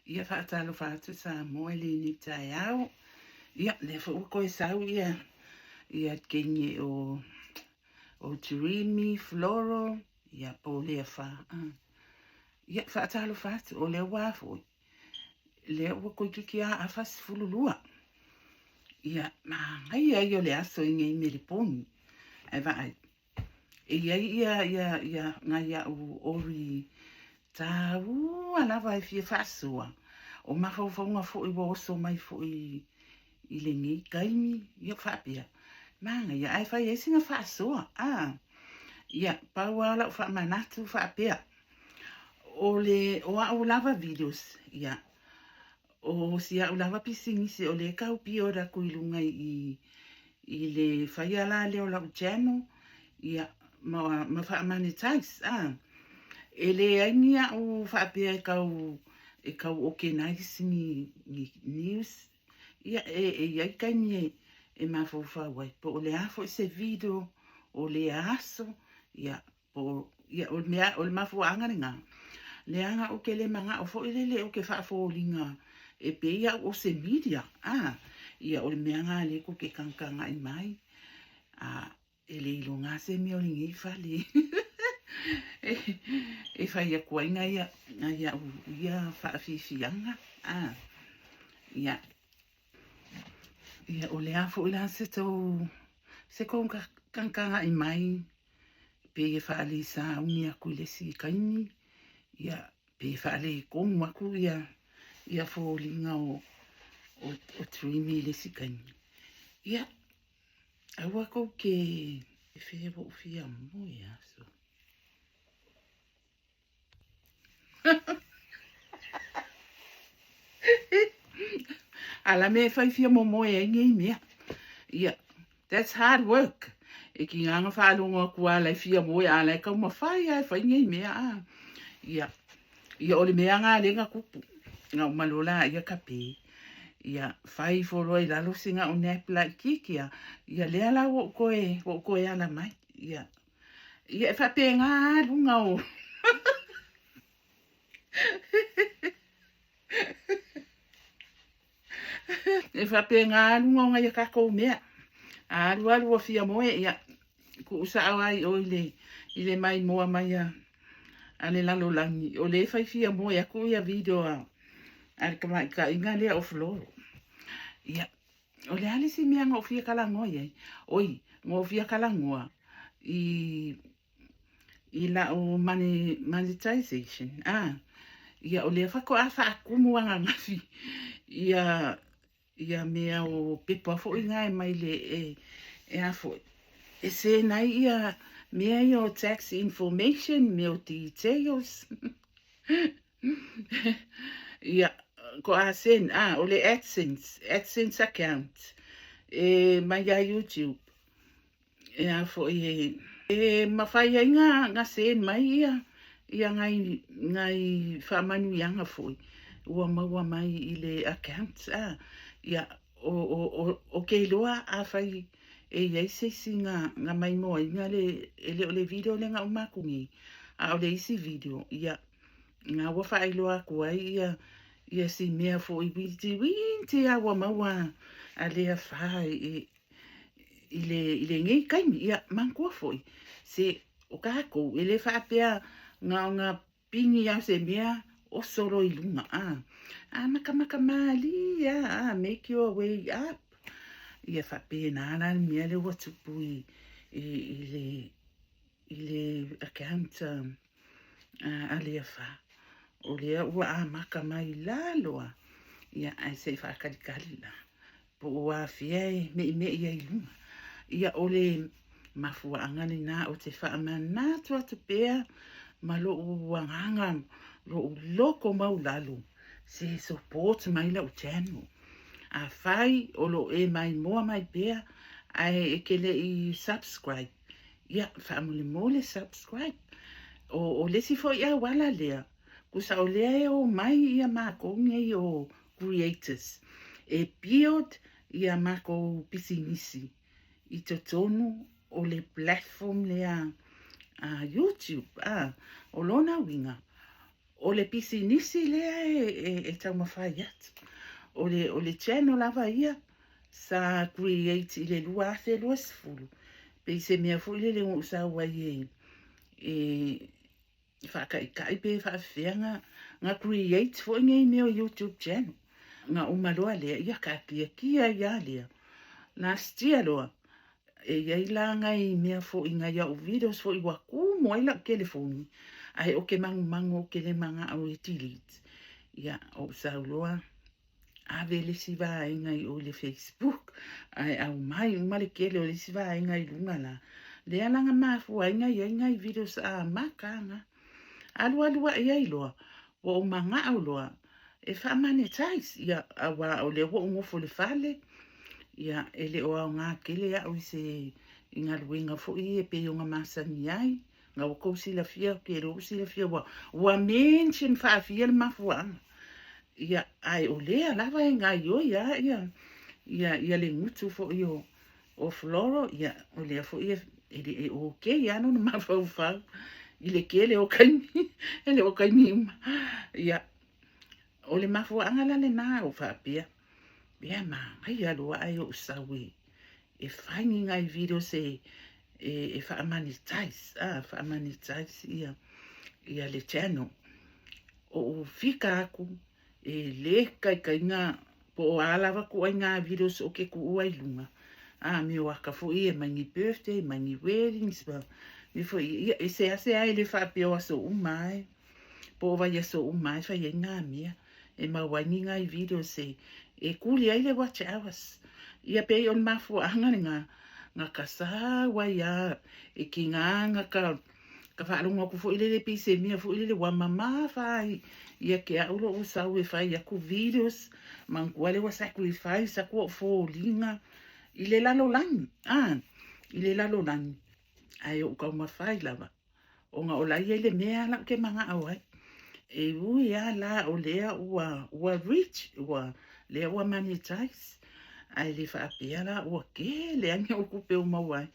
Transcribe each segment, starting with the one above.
Ia faatalofa atu Samoa i lenei taeao. Ia, lea foi ua toe sau ia ia kenge o o Dreamy Floro, ia po lea fa. Ah. Ia faatalofa atu o lea ua foi. Lea ua toeitiiti a afa 12. Ia manaia ia o le aso i nei Meliponi. Ae vaai, e i ai ia, ia, ia nai a'u ori tāua lava e fia faasoa. O mafaufauga foi ua oso mai foi i lenei taimi, ia faapea, manaia ae fai ai sina faasoa. A, ia, pau lava lau faamanatu faapea, O le, o a'u lava videos, ia, o si a'u lava pisinisi o lea e tau build atu i luga i, i le faia la lea o la'u channel, ia, ma, ma faa-monetize, a. E leai ni a'u faapea e tau, e tau organize ni, ni news, ia, e, e i ai taimi e, e mafaufau ai, po o le a foi se video o lea aso, ia, Po, ia, o le mea, o le mafuaaga lena, leaga ou te le manao foi lele ou te faafoliga e pei au o se media, a, ia, o le mea lena lea tou te tagatagai mai, a, e le iloga se mea o lenei fale e, e fai atu ai nai, nai au ia faafiafiaga, a, ia. Ia, o le a foi la se tou, se tou tagatagai mai pei e faalesauni atu i le isi taimi, ia, pe faaletonu atu ia, ia foliga o, o, o Dreamy i le isi taimi. Ia, aua tou te fea ua ou fia moe aso. A la mea e fai fia momoe ai nei mea. Ia, that's hard work. E ki ngā nga whaalongo aku a lai fia moe a lai kau mawhai a e fai nei mea a. Ia, ia o le mea ngā lenga kupu. Ngā umalola ia ka pē. Ia, fai foloa i lalo si ngā o nap la i kikia. Ia lea la ua koe, ua koe ala mai. Ia, Ia, e faapena lava luga o... e faapena lava luga o nai a tatou mea. A alu alu ua fia moe, ia, tuu sao ai ʻoe i le, i le maimoa mai a, a le lalolagi. O lea e fai fia moe aku ia video a, a le tamaitaiga lea o Floro. Ia, O le a le isi mea na ou fia talanoa i ai? Oi, na ou fia talanoa i i la'u monetization, a, ia o lea faatoa faatumu ananafi ia ia mea o pepa foi na e mai le e, e a foi, e send ai ia mea ia o tax information, mea o details. Ia, ko Arsene, ah, o le AdSense, AdSense account, e mai ia YouTube. E a foi e, e mawhai ai ngā, ngā send mai ia, ia ngai, ngai whaamanuiaga foi, ua maua mai i le account, ah, ia, o, o, o, o ke iloa a whai e iai se isi nga, nga maimoaina le, e le o le video le nga umaku nei, a o le isi video, ia, Nga ua faailoa atu ai ia ia si mea foi witi witi a ua maua a lea fa i i le i lenei taimi. Ia manatua foi se o tatou e le faapea na ona pini a se mea oso loa i luga a a makamaka malie a a make your way up. Ia faapena la le mea lea ua tupu i i i le i le account a le afa. O lea ua amata mai lalo a, ia ae se i faatalikali la, po o afea e meʻimeʻi ai i luga. Ia o le mafuaaga lena o te faamanatu atu pea ma loʻu agaga, loʻu loko maulalo, se support mai lau channel. Afai o lo o e maimoa mai pea ae e te le i subscribe, Ia, faamolemole subscribe. O, o le isi foi auala lea, kusa o lea e o mai ia makou nei o creators e build ia makou pisinisi i totonu o le platform lea a YouTube. A, o lona uiga, O le pisinisi lea e taumafai atu. O le channel lava ia sa create i le 2020, pei se mea foi lele ua ou sau ai e faataitai pe faafefea na create foi nei mea o YouTube channel. Na uma loa lea, ia taatiatia ai lava lea. Last year loa, e i ai la nai mea foi nai au videos foi ua tumu ai lau telefoni, ae ou te manumanu ou te le manao e delete. Ia, ou sau loa ave le isi vaega i o i le Facebook, ae aumai uma le tele o le isi vaega i luga la. Lea la na mafua ai na i ai nai videos amata na. Alualu ae ai loa, ua ou manao loa e faa-monetize, ia, auā o lea ua ou nofo i le fale, ia, e le o aoga tele au i se i galuega foi ia e pei ona masani ai. Na ua tou silafia, ou te iloa ua silafia ua mention faafia le mafuaaga. Ia, ae o lea lava e gaioi lava ia le gutu foi o Floro, ia, o lea foi e le e okay lava lona mafaufau i le tele o taimi, e le o taimi uma. Ia, o le mafuaaga la lena o faapea, ia manaia loa ae ou sau e fai ni nai videos e faa-monetize, faa-monetize ia le channel. O ou fika atu, e le taitaiga po o a lava ituaiga videos o ke tuua i luga. Mea o aka foi e mai ni birthday, mai ni weddings, ma mea foi, ia, e seasea e le faapea o aso uma e, po o vaiaso uma e fai ai ngā mea, e maua ai ni nai videos e kuli ai le watch hours. Ia pei o le mafuaaga lena, na ka sau ai a, e ki ngā na ka faalogo atu foi lele pei se mea foi lele ua mamafa ai ia te au lou sau e fai aku videos, manatua le ua sacrifice aku ou foliga i le lalolagi, i le lalolagi, ae ou taumafai lava, ona o la e i ai le mea la ou te manao ai. E ui lava la o lea ua reach, ua lea ua monetize, ae le faapea la ua tele lava ni au tupe o maua ai,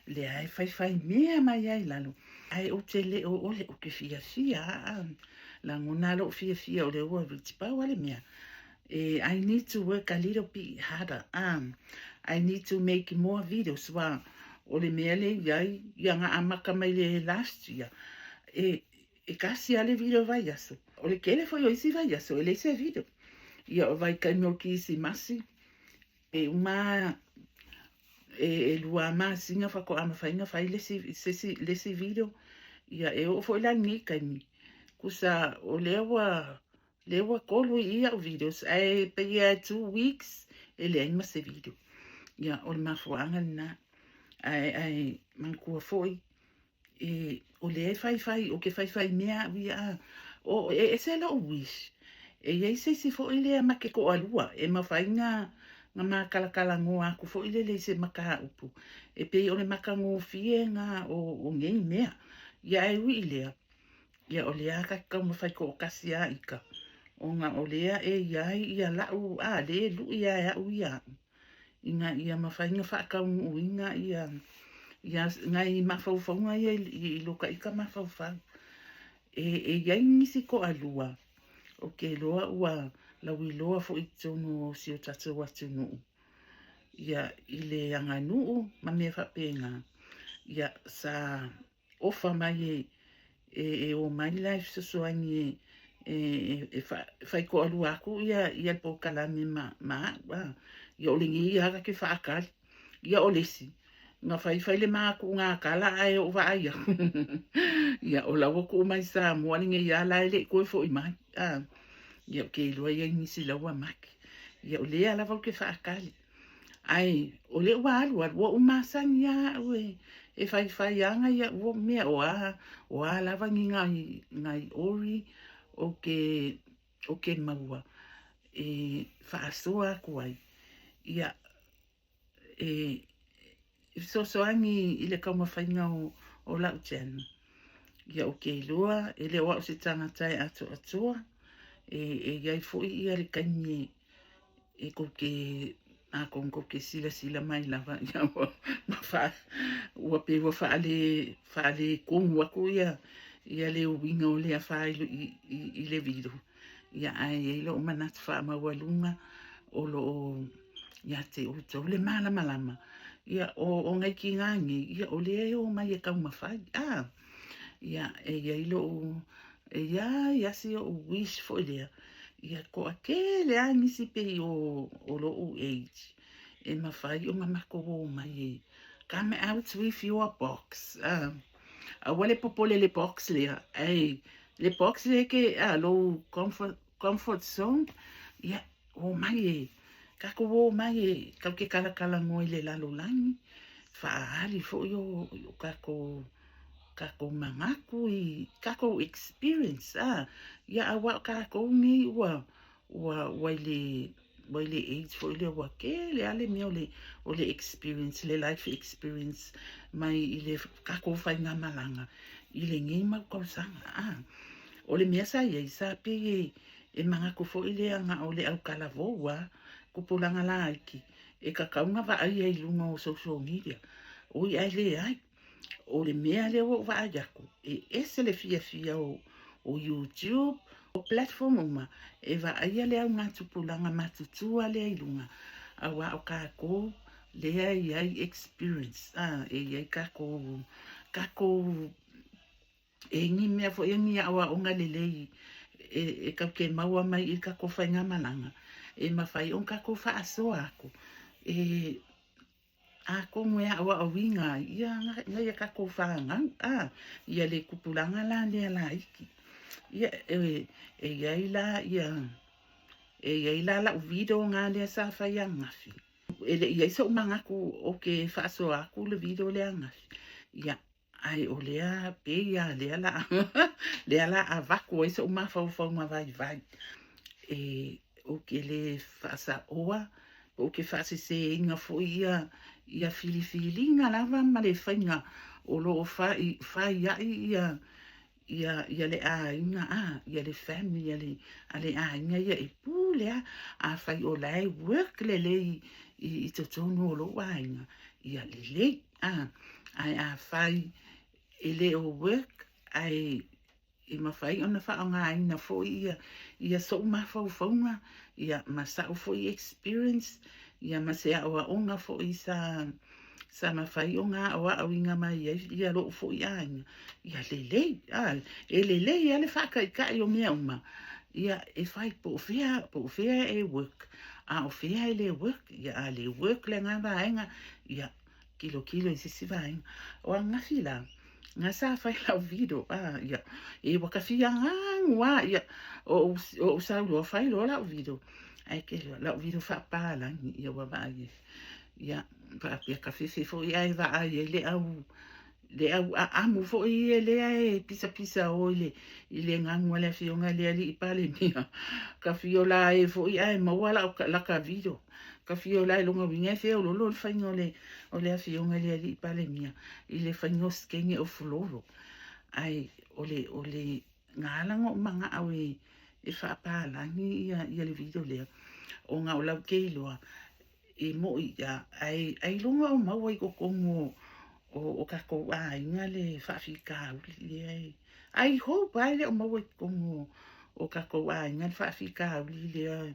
lea e faifai mea mai ai lalo. Ae ou te le o ole, ou te fiafia a lagona lou fiafia o lea ua reach. Pau lava le mea, I need to work a little bit harder. I need to make more videos. Wa, o le mea le i ai, ia na amata mai le last year. E kasi lava le video vaiaso. O le tele foi o isi vaiaso, e leai se video. Ia o vaitaimi o le Kirisimasi, e uma e 2 masina faatoa mafai ona fai le isi video. Ia e oo foi la i lenei taimi. Kusa o lea ua 3 i au videos, ae pei e 2 weeks e leai ma se video. Ia o le mafuaaga lena. Ae manatua foi, o lea e faifai, o ke faifai mea au ia, o e ese lou wish. E i ai se isi foi lea ma ke toalua, e mafai na matalakalagoa aku foi lele i se mataupu. E pei o le matagofie na o nei mea. Ia e ui i lea, ia o lea ka taumafai toatasi a ika. Ona o lea e iai ia lau, le lui ae au ia au. Ina ia mafai na faataunuuina ia nai mafaufauga ia i lo ka ika mafaufau. E iai nisi toalua, o ke loa ua lauiloa foi i totonu o si o tatou atunuu. Ia i le aganuu ma mea faapena. Ia sa ofa mai e o mai la e fesoasoani e fai toalua aku ia le polokalame ma au. Ia o lenei ia ka ke faakali. Ia o le isi, na faifai le makuuga kala ae o vaai aku. Ia o lau tuu mai Samoa lenei ia la e le i toe foi mai. Ia o ke iloa ia nisi lau maki. Ia o lea lava o ke faakali. Ai, o le ua alu alu, ua umasani au e faifai anga ia ua mea o a lava ni ngai ori o ke maua e faasoa aku ai. Ia e fesoasoani i le taumafaiga o lau channel. Ia o ke iloa, e le o au se tagata e atoatoa, e iai foi ia le taimi e kou te atonu kou te silasila mai lava, ia ua pei ua faaletonu aku ia ia le uiga o lea faailu i le video. Ia ae i ai lou manatu faamaualuga o lo o ia te outou le malamalama. Ia o naikiga nei, ia o lea e omai e taumafai. A, ia e i ai lou, e i ai lava si ou wish foi lea, ia toatele lava nisi pei o lou age e mafai ona matou omai e come out with your box. Aua le popole i le box lea, ae le box lea ke a lou comfort, comfort zone, ia omai e tatou omai e tatou te talatalanoa i le lalolagi, faaali foi o tatou tatou manatu i tatou experience, a ia aua o tatou nei ua ua ua i le ua i le age foi lea ua tele lava le mea o le experience, le life experience mai i le tatou faigamalaga i lenei mau tausaga. A o le mea sa i ai, sa pei e manatu foi lea na o le autalavou lava, tupulaga laiti e tatau ona vaaia i luga o social media. Oi ae leai. O le mea lea ua ou vaai atu, e ese le fiafia o YouTube, o platform uma, e vaaia le augatupulaga matutua lea i luga, aua o tatou lea e i ai experience, a, e i ai tatou, tatou, e ni mea foi e ni aoaoga lelei e tatou te maua mai i le tatou faigamalaga, e mafai ona tatou faasoa atu, e Atonu e aoaoina ai ia nai a tatou fanau, a, ia le tupulaga la lea laiti. Ia, e, e i ai la ia, e i ai la lau video na lea sa fai ananafi. E le i i ai so'u manatu ou te faasoa atu le video lea ananafi. Ia, ae o lea pei lava lea la lea la avatu ai so'u mafaufauga vaivai. E, ou te le faasaoa po ou te faaseseina foi ia ia filifiliga lava ma le faiga o lo o fai fai ai ia ia ia le aiga a ia le family a le a le aiga ia e pule a afai o la e work lelei i, i totonu o lou aiga ia lelei a ae afai e le o work ae e mafai ona faaaogaina foi ia ia so'u mafaufauga ia ma sa'u foi experience ia ma se aoaoga foi sa sa mafai ona aoaoina mai ai ia lo'u foi aiga ia lelei a e lelei lava le faataitai o mea uma ia e fai po o fea po o fea e work a o fea e le work ia a le work lena vaega ia Tilotilo i se isi vaega. O ananafi la, na sa fai lau video, a, ia, e ua ka fia gagu a, ia, o ou sau loa fai loa lau video. Ae ke loa, lau video faapalagi, ia ua vaai ai. Ia, faapea ka fefe foi ae vaai ai le au, le au aamu foi ia lea e pisapisa o i le, i le gagu a le afioga i le alii Palemia. Ka fio la e foi ae maua lau, laka video. Ka fio la i lona uiga e feololo le faiga o le, o le afioga i le alii Palemia i le faiga o sekenge o fulolo. Ae o le, o le na ala ona ou mana'o e, e faapalagi ia, ia le video lea, ona o lau ke iloa, e mo'i ia, ae ailoga o maua i totonu o, o, o tatou aiga le faafitauli lea e, I hope ae le o maua i totonu o, o tatou aiga le faafitauli lea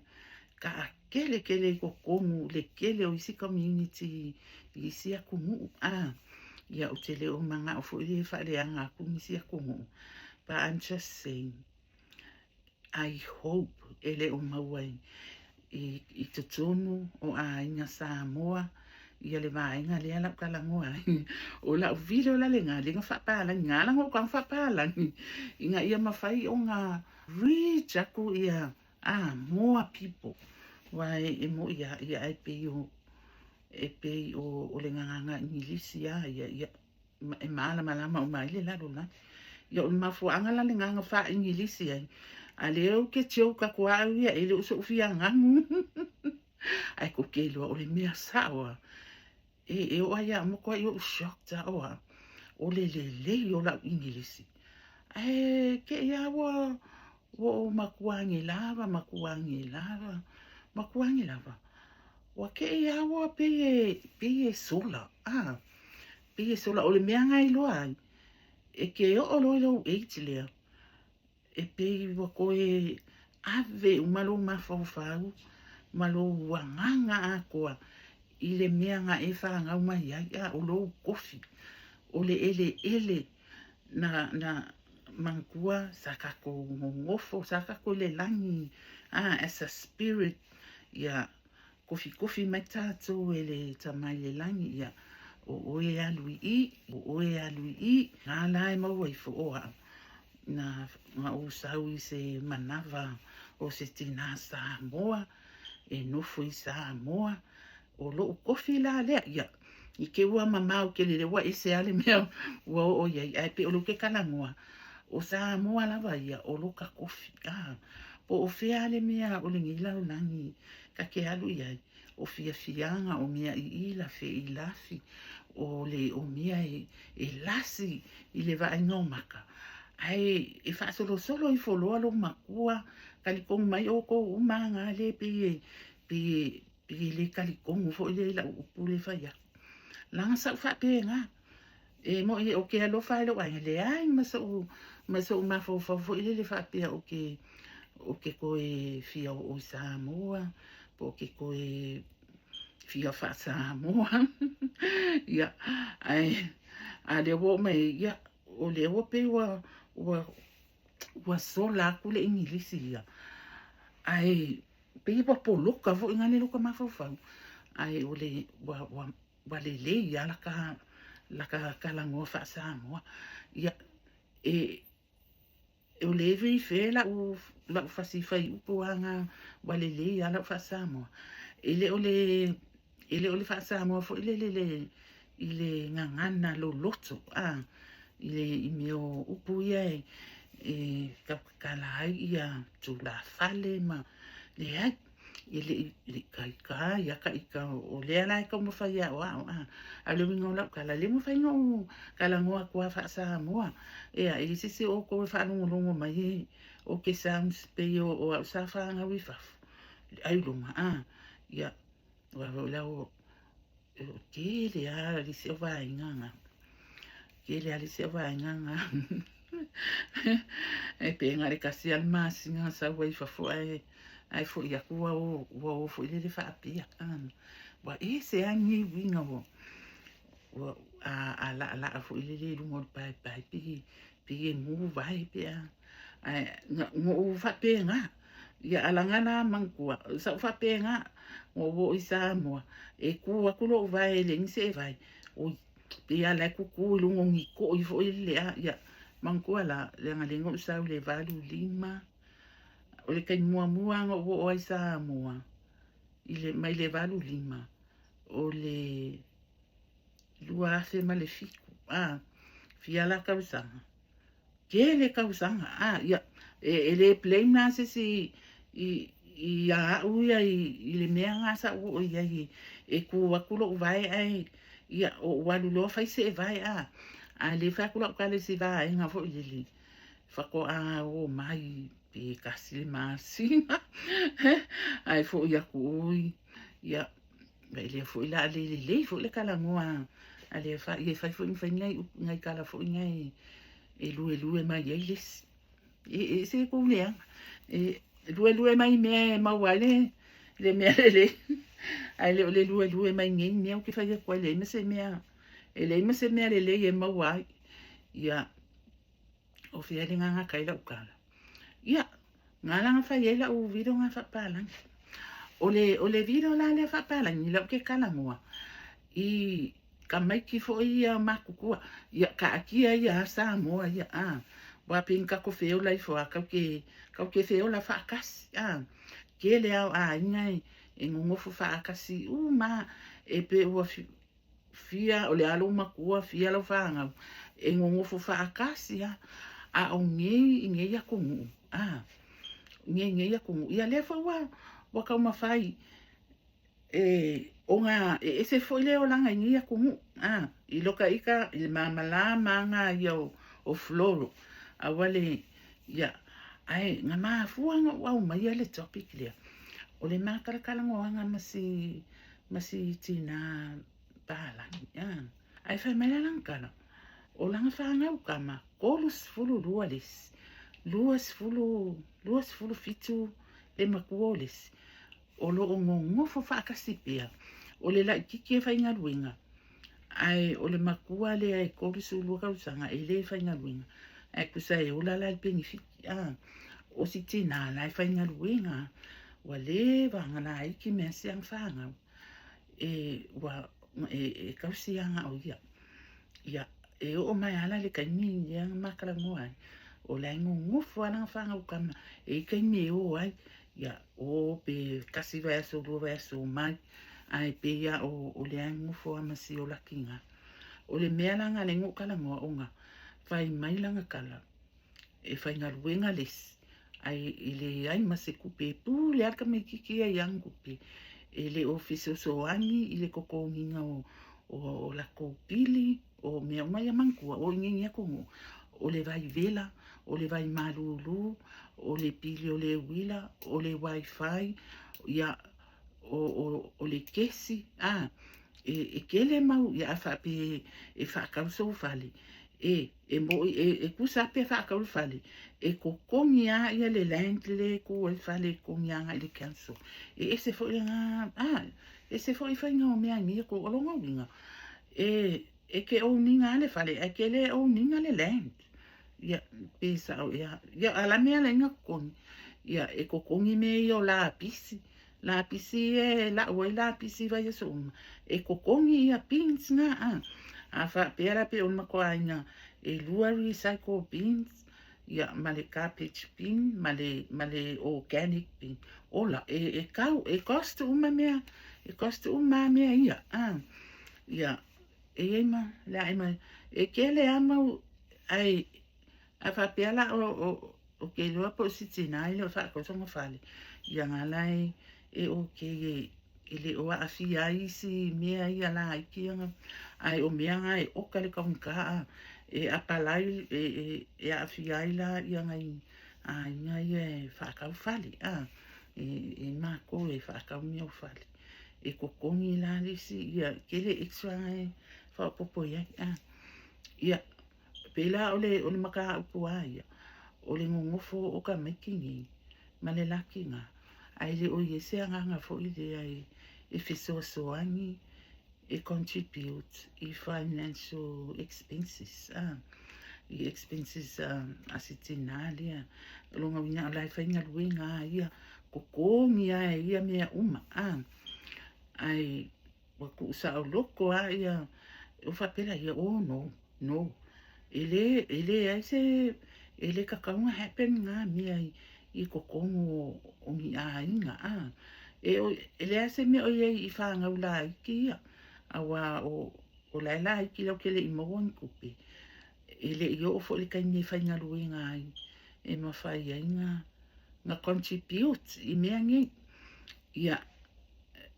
taatele tele i totonu le tele o isi community i isi atunuu a ia ou te le o manao foi e faaleaga atu nisi atunuu but I'm just saying I hope e le o maua i, i, i totonu o aiga Samoa ia le vaega lea lau talanoa ai. O lau video la lena, lea na faapalagi, na ala ona ou tago faapalagi, ina ia mafai ona reach aku ia Ah, more people. Aua e mo'i lava, ia ae pei o, e pei o, o le gagaga Igilisi lava ia, ia, e malamalama uma ai le lalolagi. Ia o le mafuaaga la le gaga faa-Igilisi ai, a lea ou te joke atu lava au ia, e le o so'u fia gagu. Ae kou te iloa o le mea sa'o lava, E, e oo lava ia au, matuai ou shocked lava o au, o le lelei o lau Igilisi. Ae te i lava ua, ua ou matua age lava, matua age lava, matua age lava. Ua te i lava ua pei e, pei e sola, a, pei e sola. O le mea na iloa ai, E te oo loa i lou age lea, e pei ua toe ave uma lou mafaufau ma lou agaga atoa i le mea na e fanau mai ai, a o lou tofi, o le eleele na na manatua sa tatou nonofo, sa tatou i le lagi, a as a spirit, ia Kofikofi mai tatou e le Tama i le Lagi, ia, o oe e alu i i, o oe e alu i i, ngā la e maua ifo o au, na, na ou sau i se manawa o se tinā Samoa, e nofo i Samoa, o loʻu kofi la lea, ia, i ke ua mamao tele lea ua ese lava le mea ua oo i ai, ae pei o lea ou te talanoa, o Samoa lava ia, o loka kofi, a, po o fea le mea o lenei lalolagi ta te alu i ai, o fiafiaga, o mea i ila, feilafi, o le o mea e, e lasi i le vaaiga o maka, ae e faasolosolo ifo loa lou makua, talitonu mai outou uma lava le pei e, pei e, pei e le talitonu foi lea i lau upu lea e fai atu. Leaga sa ou faapena, e moni ou te alofa i lou aiga, leai ma soʻu ma soʻu mafaufau foi lele faapea ou te ou te toe fia oo i Samoa, po o ke toe fia faa-Samoa. Ia, ae a lea ua oo mai ai, ia, o lea ua pei ua ua ua sola atu le Igilisi ia, ae pei ua poloka foi na le loka mafaufau, ae o le ua ua ua lelei lava laka laka talanoa faa-Samoa. Ia, e o le refer lau lau fasi fuaiupu lava na ua lelei lava lau faa-Samoa. E le o le e le o le faa-Samoa foi lele le i le gagana loloto a i le i mea o upu ia e e tautatala ai ia tulafale ma leai e le i le i itaita ia taʻita o lea la e taumafai e aʻoaʻo a a o le uiga o lau tala le mafai ona ou talanoa atu lava faa-Samoa ea e leai se isi o outou e faalogologo mai e o ke sounds pei o o au sa fanau i fafo ailoga a ia aua o lea o tele lava le isi vaega na. Tele lava le isi vaega na. E pei na o le tasi lava le masina na sau ai i fafo ae ae foi atu ua o ua o foi lele faapea. Ua ese lava nei uiga ua ua a a laalaa foi lele i luga o le paepae pei pei e muvae pe a. Ae na ou faapena. Ia alaga la manatua, sa ou faapena, na ou oo i Samoa, e tu atu lou vae e leai ni se vae, oi, pei lava o la e tutu i luga o ni toʻi foi lele a, ia, manatua la, leaga lea na ou sau i le 85, o le taimi muamua lava na ou oo ai i Samoa, i le, mai le 85, o le 2007, a, fia la tausaga, Tele tausaga, a, ia, e, e le blame la se isi i, i a au ia i, i le mea na sa ou oo i ai e, e tu atu lou vae ae, ia, ou alu loa fai see vae, a, a le fai atu lau tala i se vaega foi lele, faatoa o mai pe tasi le masina, ae foi atu, oi, ia, e lea foi la le lelei foi le talanoa a le fa, ia e fai foi ma fai nai, nai tala foi nai e luelue mai ai le isi. E, e ese kou leaga. E luelue mai mea e maua ai le, le mea lelei. Ae le o le luelue mai nei mea ou te fai atu ai, leai ma se mea, e leai ma se mea lelei e maua ai. Ia, o fea le gagata ai lau tala. Ia, ngā la na fai ai lau video ngā faapalagi. O le, o le video la lea faapalagi, lau ke talanoa, i tamaiti foi ia matutua, ia taatia ia a Samoa ia, a, ua pei ni tatou feola ifo a kau ke, kau ke feola faatasi, a, tele a o aiga e, e nonofo faatasi uma, e pei ua fia, o le a lou matua, fia lau fanau, e nonofo faatasi a, a o nei i nei atunuu, a, nei nei atunuu, ia lea foi ua, ua taumafai e ona e ese foi le olaga i nei atunuu, a, i loka ika i le mamalama aga ia o, o Floro, aua le, ia, ae na mafua ona ou aumaia le topic lea, o le matalatalanoaga ma si, ma si tinā palagi, a, ae fai mai la lana tala, O lana fanau kama, 32 le isi, 20, 27 le matua o le isi. O lo o nonofo faatasi pea. O le laitiiti e faigaluega, ae o le matua lea e 32 tausaga e le faigaluega, ae tusa e ola la i le penefiti. A, o si tinā la e faigaluega, ua leva ona laiti mea si ana fanau, e, ua, e, e tausi lava na o ia. Ia, e oo mai lava la i le taimi lea na ma talanoa ai, o la e nonofo lava lana fanau tama, e i ai taimi e o ai, ia, o pe tasi vaiaso, lua vaiaso mai, ae pei lava o, o lea e nonofo lava ma si olakiga. O le mea la lena lea na ou talanoa ona fai mai lana tala, e faigaluega le isi, ae e leai ma se tupe, e pule lava le tamaitiiti ia i ana tupe, e le o fesoasoani i le totogiina o, o, o latou pili, o mea uma ia manatua, o i inei i atunuu, o le vai vela, o le vai malūlū, o le pili o le uila, o le wifi, ia, o, o, o le kesi, a, e, e tele mau, ia, a faapea e faatau sou fale, e, e mo'i, e, e tusa lava pe faatau le fale, e totogi lava ia le land lea e tu ai le fale, e totogi agai i le council. E ese foi lena, a, ese foi faiga o mea i nei atunuu. O lona uiga, e, e te own ina lava le fale, ae te le own ina le land. Ia, pe sao ea. Ia, a la mea la ina totogi. Ia, e totogi mea ia o lapisi. Lapisi ia e lau ai lapisi i vaiaso uma. E totogi ia bins na, a. A faapea la pe o le matua aiga e lua recycle bins, ia, ma le garbage bin, ma le, ma le organic bin. Ola, e, e kau, e cost uma mea, e cost uma mea ia, a. Ia, e i ai ma, le a e mai, e tele lava mau, ae, a faapea la o, o, o ke iloa po o se tinā e le o faatau sona fale, ia nga la e, e okay e, e le o aafia ai isi mea ia laiti ia, ae o mea na e oka le taugata a, e apalai, e, e, e aafia ai la ia nai aiga ia e faatau fale, a, e, e matou e faatau mea o fale. E totogi la le isi, ia, tele extra e faaopoopo i ai, a. Ia, pei la o le, o le mataupu lava ia, o le nonofo o tamaiti nei ma le lakiga, ae le o i ai se agaga foi lea e, e fesoasoani, e contribute i financial expenses, a, i expenses a, a se tinā lea. O lona uiga o la e faigaluega lava ia, totogi lava e ia mea uma, a. Ae ua tuusaoloko lava ia, o faapea laia, oh no, no, e le, e leai se, e le tatau ona happen na mea i, i totonu o, o ni aiga, a. E, e leai se mea o i ai i fanau laiti ia, auā o, o la e laiti latou te le i maua ni tupe. E le i oo foi i le taimi e faigaluega ai, e mafai ai na, na contribute i mea nei. Ia,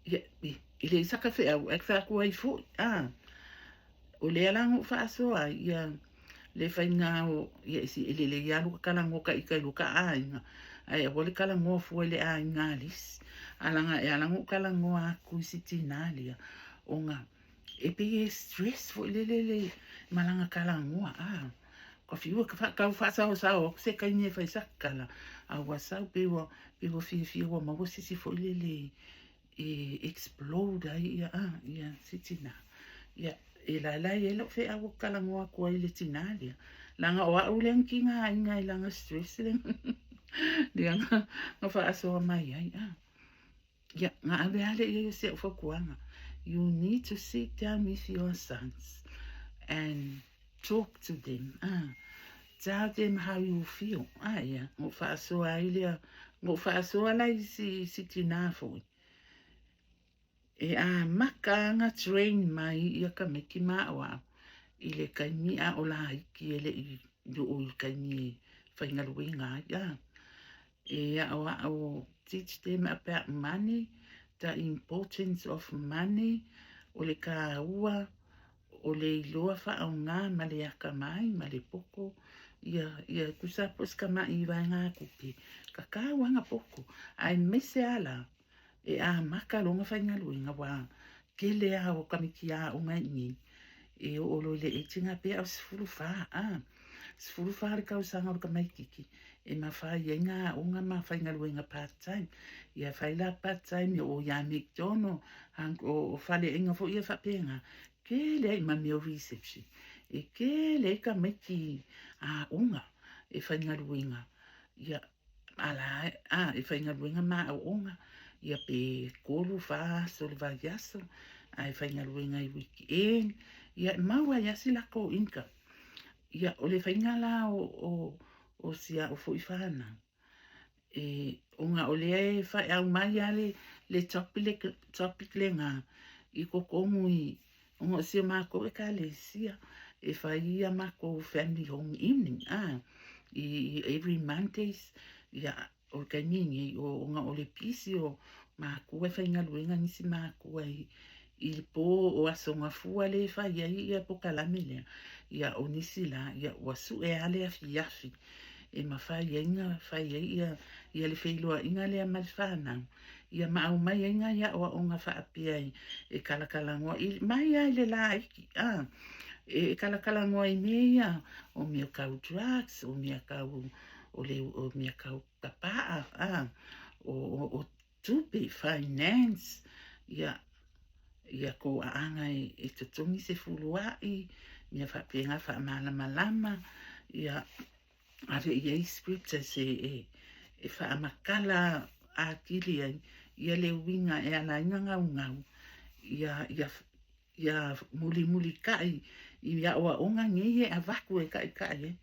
ia, e leai saka feau, ae fai atu ai foi, a. O lea la na ou faasoa ai, ia, le faiga o, ia, e lelei lava lou talanoa taita i lou aiga, ae aua le talanoa fua i le aiga a le isi. A laga e ala ona ou talanoa atu i si tinā lea, ona e pei e stress foi lele le ma lana talanoa, a. Ka fiu e tau faasaosao atu se taimi e fai sa tala, a ua sau pei ua, pei ua fiafia ua maua se isi foi lele e explode ai ia, a, ia si tinā. Ia, e laelae ai lou feau ou te talanoa atu ai i le tinā lea, leaga o au lea na tigaina i lana stress lea, lea na, na faasoa mai ai, a. Ia, na ave lava lea i ai o si au fautuaga. You need to sit down with your sons and talk to them, a. Tell them how you feel, a, ia, na ou faasoa ai lea, na ou faasoa la i si, si tinā foi. E amata ona train mai ia tamaiti ma aoao i le taimi a o laiti e le i oo i le taimi e faigaluega ai, a. E aoao, teach them about money, the importance of money, o le taua o le iloa faaaoga ma le atamai ma le poto, ia, ia tusa po o se tama'i i vaegatupe, tatau lava ona poto, aemaise lava la e amata loa ona faigaluega, aua tele lava o tamaiti aoga i inei. E oo loa i le age lena pe a o 14, a. 14 le tausaga o le tamaititi e mafai ai ona aoga ma faigaluega part time. Ia fai la part time o ia McDonald, o faleaiga foi ia faapena, tele ai ma mea o reception. E tele ai tamaiti aoga e faigaluega. Ia ala a e faigaluega ma aoaoga, ia pe 3, 4 aso o le vaiaso, ae faigaluega i weekend, ia e maua ai lava si latou income. Ia, o le faiga la o si au foi fanau, e, ona o lea e aumai lava le topic lena i totonu i, ona o si o matou ekalesia, e fai ia matou family home evening, a, i every Mondays, ia, o le taimi lenei, ona o le pisi o matua e faigaluega nisi matua i le po o Aso Gafua lea e fai ai ia polokalame lea, ia o nisi la, ia ua sue lava le afiafi e mafai ai ona fai ai ia le feiloaiga lea ma le fanau, ia ma aumai ai nai aoaoga faapea e talatalanoa mai lava i le laiti, a, e talatalanoa i mea ia, o mea tau drugs, o mea tau o le o mea tau tapaa, a, o tupe, finance, ia ia toaaga e totogi se fuluai, mea faapena faamalamalama, ia ave i ai scriptures e faamatala atili ai ia le uiga e ala ai ona gaugau, ia mulimulitai i aoaoga nei e avatu e taitai ai.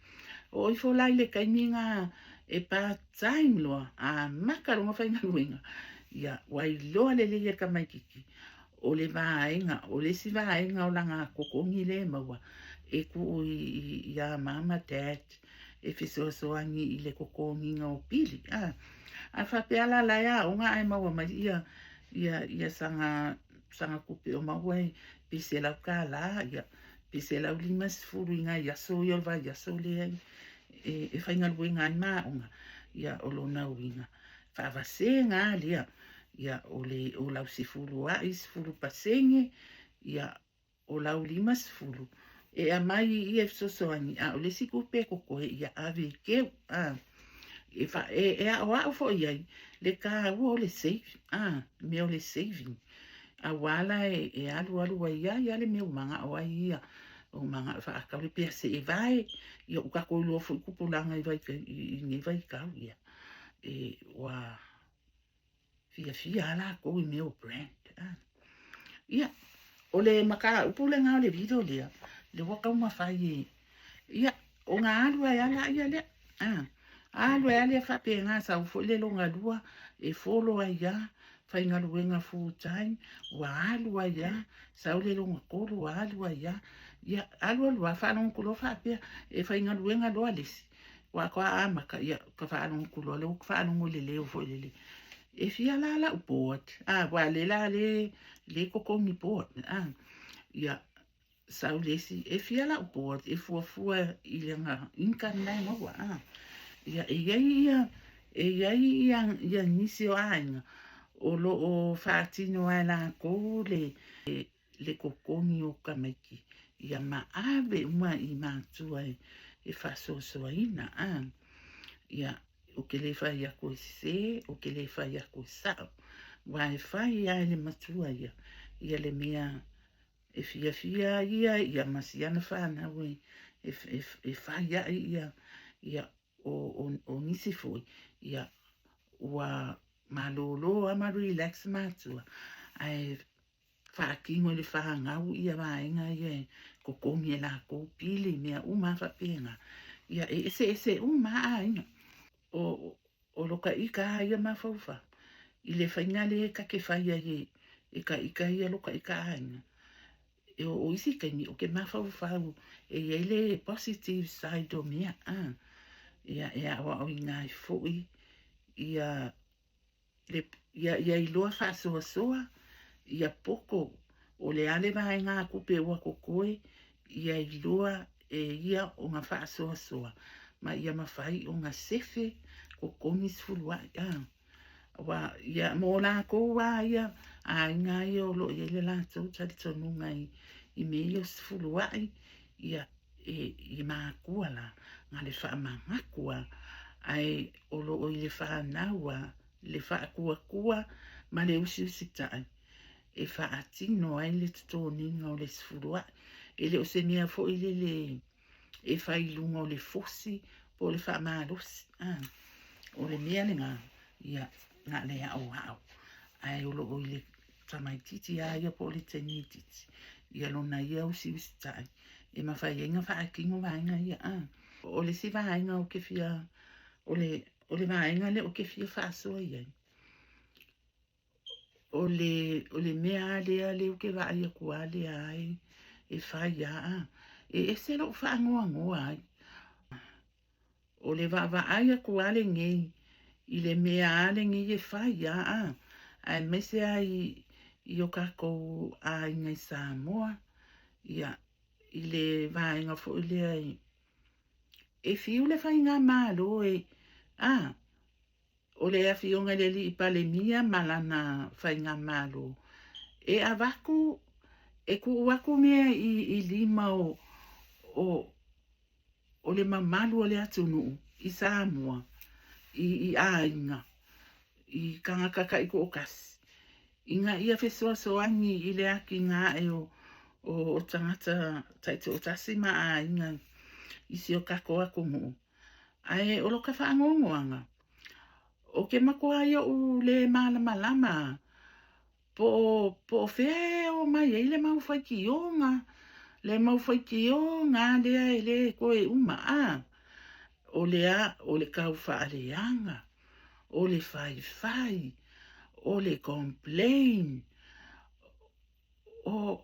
Oo ifo la i le taimi na e part time loa, amata loa ona faigaluega, ia ua iloa lelei e le tamaititi, o le vaega, o le isi vaega o lana totogi lea e maua, e tuu ia mama, dad, e fesoasoani i le totogiina o pili. A, a faapea la la e aoga ae maua mai ia saga tupe o maua e pe $100, ia pe $150 i nai aso ia o le vaiaso lea e faigaluega ai ma aoga, ia o lona uiga, faavasega lava lea, ia o le o lau sefulu ai, 10%, ia o lau 50 e aumai i ia fesoasoani, a o le isi tupe e totoe, ia ave e keu, a, e aoao foi ai le taua o le save, a, mea o le saving, aua la e alu alu ai ai lava le mea ua manao ai ia, o manao e faatau le pea seevae, ia ua tatou iloa foi tupulaga i nei vaitau, ia, e, ua fiafia lava latou i mea o brand. A. Ia, o le mataupu lena o le video lea, le ua taumafai e, ia, ona alu ai lava ia lea. A, alu ai lava lea faapena, sau foi le lona lua, e follow ai lava, faigaluega full time, ua alu ai lava, sau le lona tolu, ua alu ai lava. Ia, alu alu lava, faalogo atu loa faapea, e faigaluega loa le isi, ua faatoa amata, ia, ka faalogo atu loa, lea ua faalogo i le leo foi lele. E fia la lau board, a, ua le la le totogi board, a, ia, sau le isi, e fia lau board, e fuafua i lana income la e maua, a. Ia, e i ai ia, e i ai ia, ia nisi o aiga, o lo o faatino ai latou le totogi o tamaiti, ia ma ave uma i matua e faasoasoaina, a. Ia, ou te le fai atu e sese, ou te le fai atu e sao, aua e fai lava e le matua ia, ia le mea e fiafia ia, ia ma siana fanau e fai ai ia, ia o nisi foi, ia ua malolo lava ma relax matua, ae faatino i le fanau ia vaega ia e totogi e latou pili, mea uma lava faapena. Ia e eseese uma lava aiga. O lo taʻika lava ia mafaufau i le faiga lea ta te fai ai e taʻika ia lo taʻika aiga. E o isi taimi o ke mafaufau e i ai le positive side o mea, a. Ia e aoaoina ai foi ia le, ia iloa faasoasoa, ia poto o le a le vaega tupe ua totoe, ia iloa e ia ona faasoasoa, ma ia mafai ona sefe totogi sefulu ai, a. Aua, ia, mo latou lava ia, aiga ia o lo o i ai le latou talitonuga i i mea ia o sefulua'i, ia e i makua la, na le faamanatu a, ae o lo o i le fanau a, le faakuakua ma le usiusita'i e faatino ai le totogiina o le sefulua'i. E le o se mea foi lele e fai i luga o le fosi po o le faamalosi, a, o le mea lena, ia, na le aoao, ae o lo o i le tamaitiiti a ia po o le teine itiiti, ia lona ia usiusita'i e mafai ai ona faatino vaega ia, a. O le isi vaega ou te fia, o le vaega lea ou te fia faasoa i ai, o le mea lava lea lea ou te vaai atu lava lea e fai lava, a, e ese lou faanoanoa ai. O le vaavaai atu lava lenei i le mea lava lenei e fai lava, a, aemaise lava i o tatou aiga i Samoa, ia, i le vaega foi lea e fiu le faigamalo e, a, o le afioga i le alii Palemia ma lana faigamalo, e avatu, e tuu atu mea i lima o le mamalu o le atunuu i Samoa, i aiga, i tagata taitoatasi, ina ia fesoasoani i le atinae o tagata taitoatasi ma aiga i si o tatou atunuu. Ae o lo ta faanoanoaga, o ke matua oʻu le malamalama po o fea e o mai ai le mau faitioga, le mau faitioga lea e le toe uma, a, o le a, o le tau faaleaga, o le faifai, o le complain, o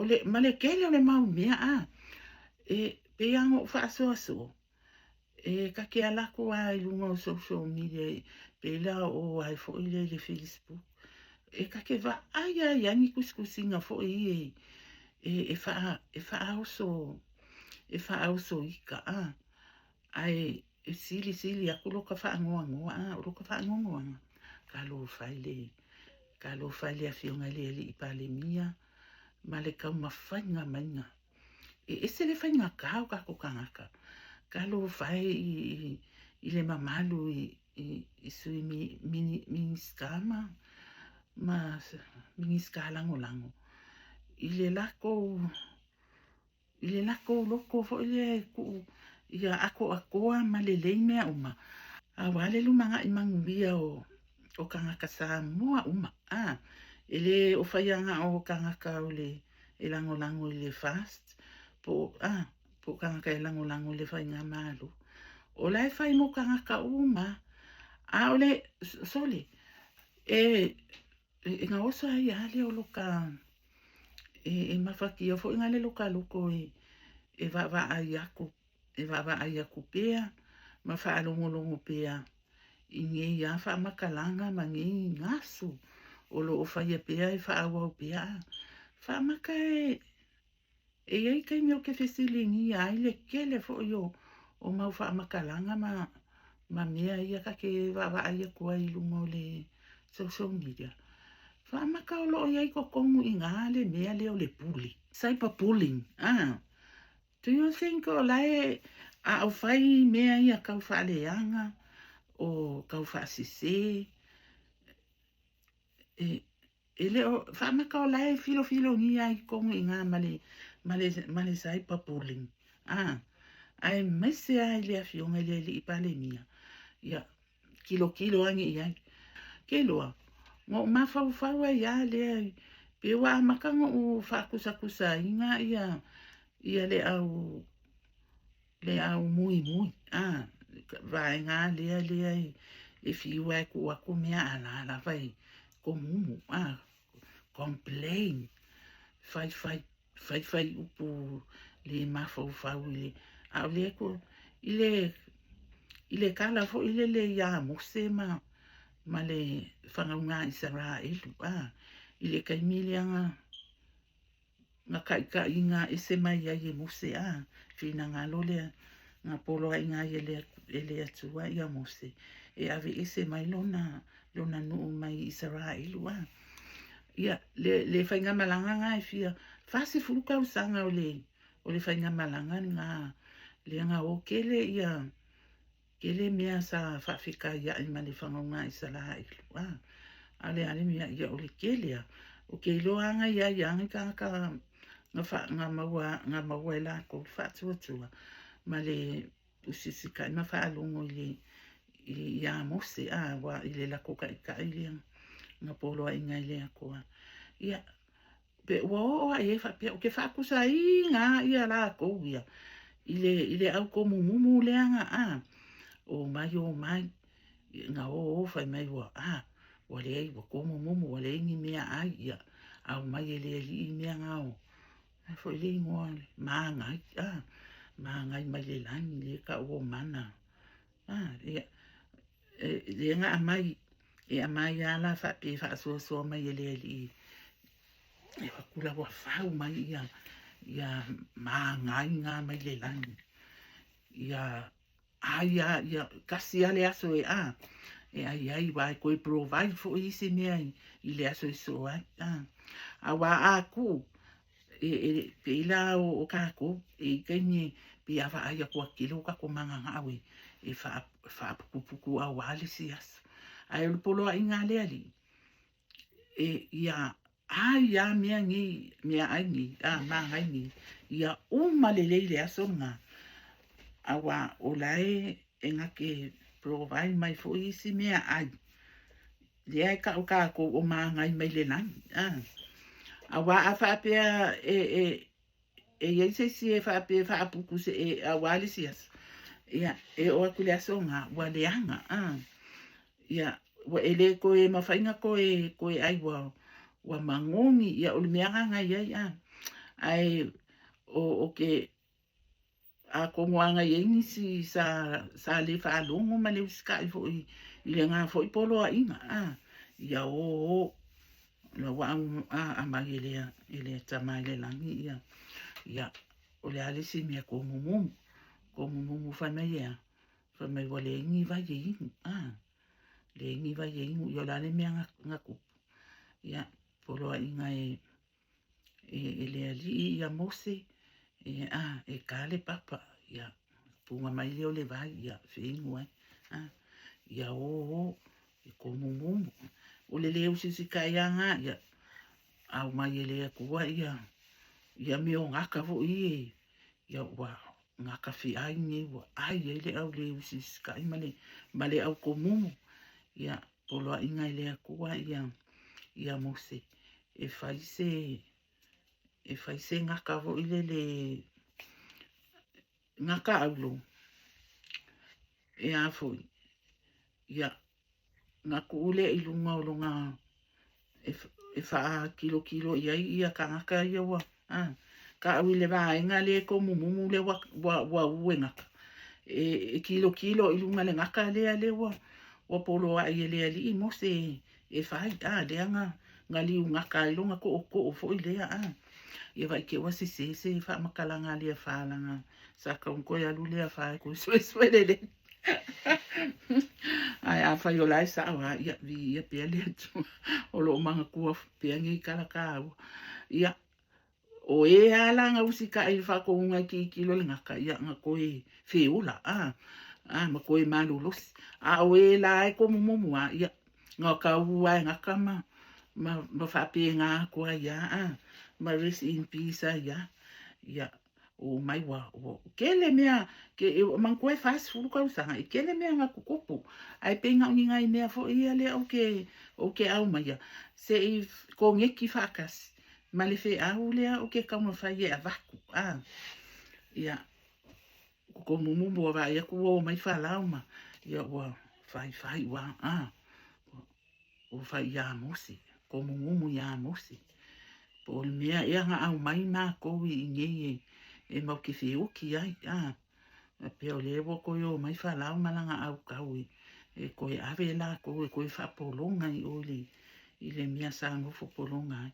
le, ma le tele o le mau mea, a, e pei lava ona ou faasoasoa, e ta te ala atu lava i luga o social media, pei la o ai foi lea i le Facebook, e ta te vaai lava i ai ni tusitusiga foi ia e faaoso ita, a, ae e silisili atu lo ta faanoanoa, a, o lo ta faanoanoaga, talofa e le afioga i le alii Palemia ma le taumafaiga maiga. E ese le faigata o tatou tagata, talofa e i le mamalu i sui Minisita ma Minisita lagolago, i le latou loko foi lea e tuu ia atoatoa ma lelei mea uma, aua le lumanai manuia o tagata Samoa uma, a, e le o faia na o tagata o le e lagolago i le FAST, po o tagata e lagolago i le faigamalo. O la e fai mo tagata uma, a o le sole, e gaoso ai lava lea o loka, e mafatia foi na le loka loko e vaavaai atu, e vaavaai atu pea, ma faalogologo pea i nei lava faamatalaga ma nei gasu o lo o faia pea e faaauau pea. Faamata e i ai taimi o te fesiligia ai le tele foi o mau faamatalaga ma mea ia ta te vaavaai atu ai i luga o le social media. Faamata o lo o i ai totonu i ina le mea lea o le bully, cyberbullying, a. Do you think o la e a o fai mea ia tau faaleaga o tau faasese, e le o faamata o la e filofilogia ai totonu i ina ma le cyberbullying, a, aemaise lava i le afioga i le alii Palemia, ia kilokilo ane i ai. Ke loa, na ou mafaufau ai lava lea, pe ua amata ona ou faakusakusaina ia le au muimui, a, vaega lea lea e fiu ai tuu atu mea ala lava e komumu, a, complain, faifai faifai upu le mafaufau i le, a o le ko i le kala foi lele ia Mose ma le fanauga Isaraelu, a, i le taimi lea na kaitaiga ese mai ai e Mose, a, finagalo lea na poloaiga ai e le Atua ia Mose e ave ese mai lona nuu mai Isaraelu, a. Ia, le, le faigamalaga na e fia 40 tausaga o le faigamalaga lena, lea na o tele ia tele mea sa faafetaiai ma le fanauga a Isaraelu. A o le a le mea? Ia, o le tele a o ke iloa ana ia ia ni tagata na, fa, na maua na maua e latou le faatuatua ma le usiusika'i ma faalogo i le iā Mose, a ua i le latou taitai lea na poloaiga e le Atua. Ia, pe ua oo lava i ai faapea, ou te faatusaina lava ia latou ia i le au tomumumu lea na a o mai o mai na o o fai mai ua a ua leai ua tomumumu ua leai ni meaai, ia aumai e le Alii mea na o ai foi le igoa magai a magai mai le lagi le tau o mana a ia lea na aumai e aumai lava la faapea e faasoasoa mai e le Alii e avatu la ua fau mai ia ia magai na mai le lagi ia ai a ia tasi a le aso e a e ai ai wa e toe provide foi isi mea i le aso e soo ai a aua a tuu e, e pei la o tatou e i taimi e pei a vaai atu a tele o tatou magagao e e faaputuputu aua le isi aso. Ae o le poloaiga a le Alii e ia ai a mea nei, meaai nei, a magai nei, ia uma lelei le aso lena, aua o la e e na te provide mai foi isi meaai lea e tau tatou o magai mai le lagi. A aua a faapea e e e i ai se isi e faapea e faaputu se e aua le isi aso, ia e oo atu i le aso lena ua leaga. A ia ua e le toe mafai ona toe toe ai ua ua magogi. Ia o le mea lena na i ai a ae o ke atonu lava na i ai nisi sa sa le faalogo ma le usitai foi i lena foi poloaiga a ia o o la ua aumai e le e le Tama i le lagi ia ia o le a le isi mea tomumumu tomumumu fai mai e a fai mai ua leai ni vai e inu a leai ni vai e inu. Ia o le a le mea na tupu? Ia poloaiga e e, e le Alii ia Mose e a e ta le papa ia puga mai lea o le vai ia feinu ai a ia o o e komumumu o le le usiusitai lava na ia aumai e le Atua ia ia mea o gata foi e ia ua gata feai nei ua ai ai le au le usiusitai ma le ma le au komumu. Ia poloaiga e le Atua ia ia Mose e fai se e fai se gata foi lele gata aulo e a foi ia na tuu lea i luga o lona e, e faakilokilo i ai ia tagata ia ua a taʻu i le vaega lea e tomumumu lea ua, ua, ua u e gata e, e kilokilo i luga le gata lea lea ua, ua poloaʻi e le Alii Mose e, e fai a lea na na liu gata ai lona toʻotoʻo foi lea a ia vaai te ua sesē se faamatalaga a le afa laga sa tau ona toe alu le afa e toe suesue lelei. Ae afai o la e sao lava, ia viia pea le Atua o lo o manatua pea nei tala taua. Ia, o e lava la na usitai i le faatonuga e tilotilo le gata, ia na toe feola, a, a ma toe malolosi. A o e la e tomumumu lava, ia, na tau lava e gata ma, ma, ma faapena atu ai lava, a, ma rest in peace ai lava. Ia, O mai ua, ua tele mea, ke, e, manatua e 40 tausaga, e tele mea na tutupu. Ae pei na o ni nai mea foi ia lea ou te, ou te aumaia, se i koneki faatasi ma le feau lea ou te taumafai e avatu. A, ia, komumumu ua vaai atu ua o mai Farao ma, ia ua faifai ua, a, Ua fai iā Mose, komumumu iā Mose. Po o le mea ea na aumai makou i inei e, e mau te feoki ai, a. Faapea o lea ua toe o mai Farao ma lana aukau e, e toe ave lakou e toe faapologa i o i le, i le mea sa nofo pologa ai.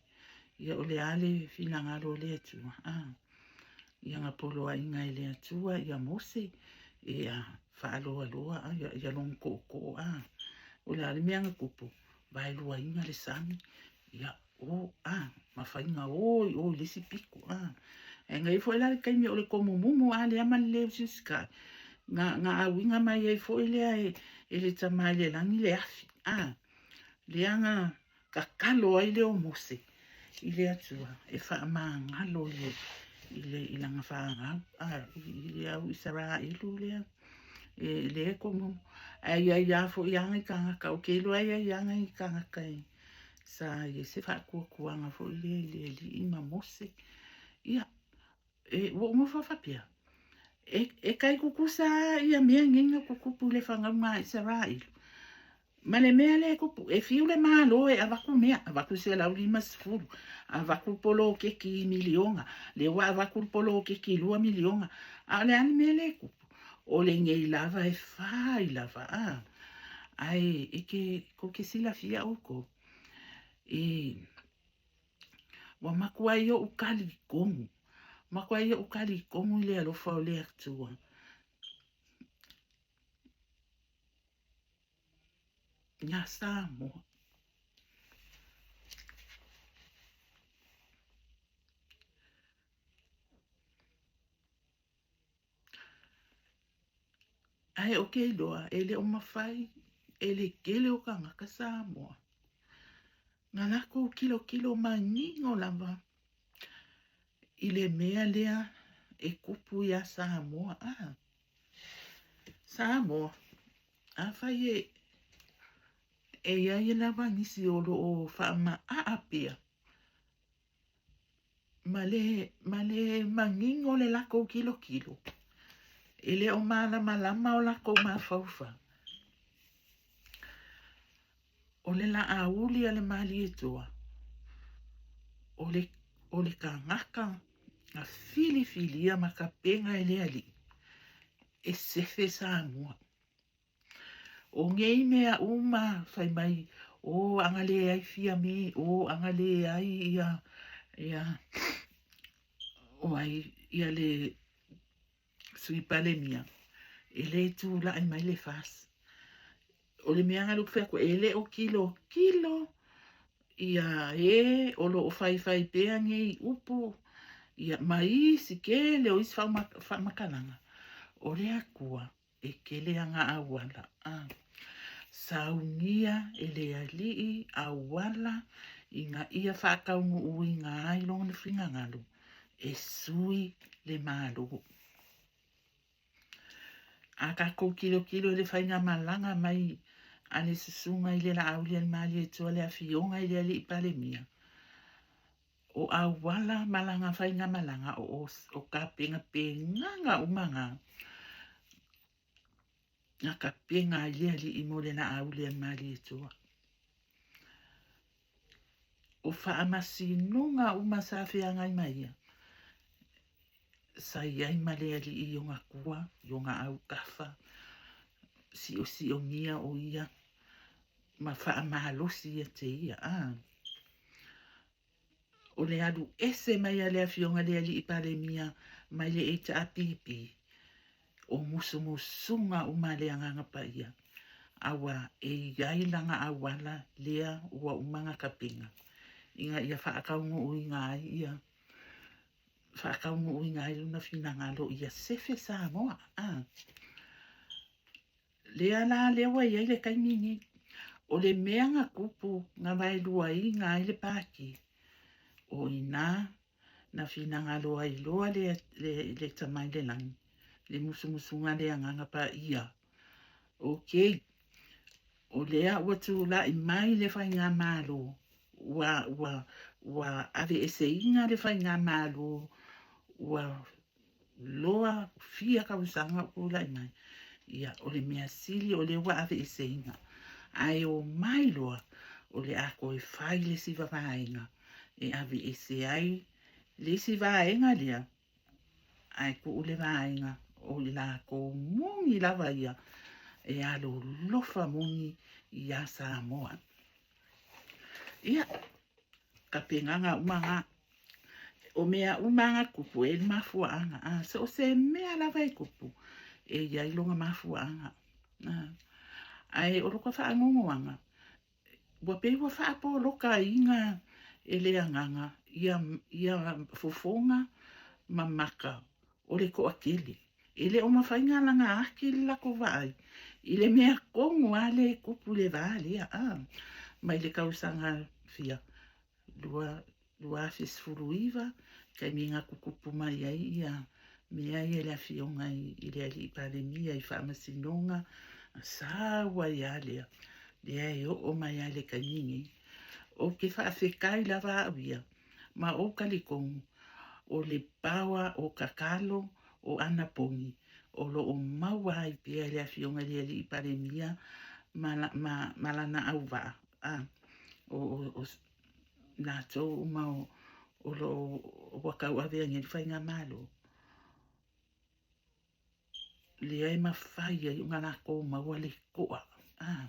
Ia o le a le finagalo o le Atua, a. Ia na poloaiga e le Atua ia Mose e a faaloaloa a ia, ia lona tootoo a. O le a le mea na tupu? Vaeluaina le sami, ia o, a, ma faiga o i o i le isi pito, a. Ae na i ai foi la le taimi o le tomumumu a lea ma le le usiusikai, na, na auina mai ai foi lea e, e le Tama i le Lagi le afi, a, lea na tatalo ai lea o Mose i le Atua e faamagalo i le, i le, i lana fanau, a, i, i le au Isaraelu lea, e, le tomumu. Ae i ai lava foi lava nai tagata, ou te iloa e i ai lava nai tagata e, sa i ai se faatuatuaga foi lea i le Alii ma Mose. Ia, e, ua ou nofo faapea, e, e tai tutusa lava ia mea nei na tutupu i le fanauga a Isaraelu. Ma le mea lea e tupu, e fiu le Malo e avatu mea, avatu 150, avatu poloketi miliona, lea ua avatu le poloketi 2 miliona, a o le a le mea lea e tupu? O lenei lava e fai lava, a. Ae e ke, kou te silafia ʻoukou, e, ua matuai oʻu talitonu, matuai oʻu talitonu i le alofa o le Atua. Iā Samoa. Ae ou te iloa e le o mafai e le tele o kānaka Samoa na lākou kilokilo manino lava i le mea lea e kupu iā Samoa. Ah, Samoa, afai e e i ai lava nisi o lo o faamaʻaʻa pea Ma le, ma le manino le lakou kilokilo, e le o malamalama o lakou mafaufau. O le laauli a le Malietoa, o le, o le kanaka na filifilia ma tapena e le Alii e sefe Samoa. O nei mea uma fai mai, o a na leai Fiame, o a na leai ia, ia, o ai, ia le Sui Palemia, e le tula'i mai le FAS. O le mea na luku fai atu, e le o kilokilo ia e o lo o faifai pea nei upu, ia, ma isi tele o isi faamatalaga, o le Atua E kele ana auala a saunia e le Alii auala ina ia faataunuuina ai lona finagalo e sui le Malo. A tatou tilotilo i le faigamalaga mai a le Susuga i le Laaulialemalietoa le Afioga i le Alii Palemia, O auala ma lana faigamalaga o o tapenapenaga uma na, na tapena ai le Alii mo le Laaulialemalietoa. O faamasinoga uma sa feagai ma ia, sa i ai ma le Alii i ona tua, i ona autafa, siosiogia o ia ma faamalosi ia te ia. A. O le alu ese mai a le Afioga i le Alii Palemia mai le HRPP, o musumusuga uma a le Agaga Paia, aua e i ai lana auala lea ua uma ona tapena, ina ia faataunuuina ai ia faataunuuina ai lona finagalo ia sefe Samoa. A. Lea la lea ua i ai le taimi nei. O le mea na tupu na vaeluaina ai le Pāti, o i inā na finagalo ai loa le, le, le Tama i le Lagi, le musumusuga a le Agaga Paia. Okay, o lea ua tula'i mai le Faigamalo, ua, ua, ua aveeseina le Faigamalo, ua loa fia tausaga o tulai mai, ia, o le mea sili o lea ua aveeseina. Ae o mai loa, o le a toe fai le isi vaega e aveese ai le isi vaega lea, ae tuu le vaega o i latou moni lava ia e alolofa moni iā Samoa. Ia, tapenaga uma na. O mea uma na tupu e i le mafuaaga. A, so o se mea lava e tupu, e i ai lona mafuaaga. A, ae o lota faanoanoaga, ua pei ua faapolokaina e le Agaga ia ia fofoga ma maka o le toatele. E le o mafai ona alaga ake le latou vaai i le mea tonu lava lea e tupu i le va lea, a, mai le tausaga fia 2019, taimi na tutupu mai ai ia mea ia i le afioga i le alii Palemia i faamasinoga, sau ai lava lea, lea e oo mai lava i le taimi nei. Ou te faafetai lava au ia, ma ou talitonu, o le power o tatalo o anapogi o lo o maua ai pea e le Afioga i le Alii Palemia ma, ma, ma lana auvaa, a, o, o, o latou uma o, o lo o ua tauavea nei le faigamalo. Lea e mafai ai ona latou maua le to'a. A,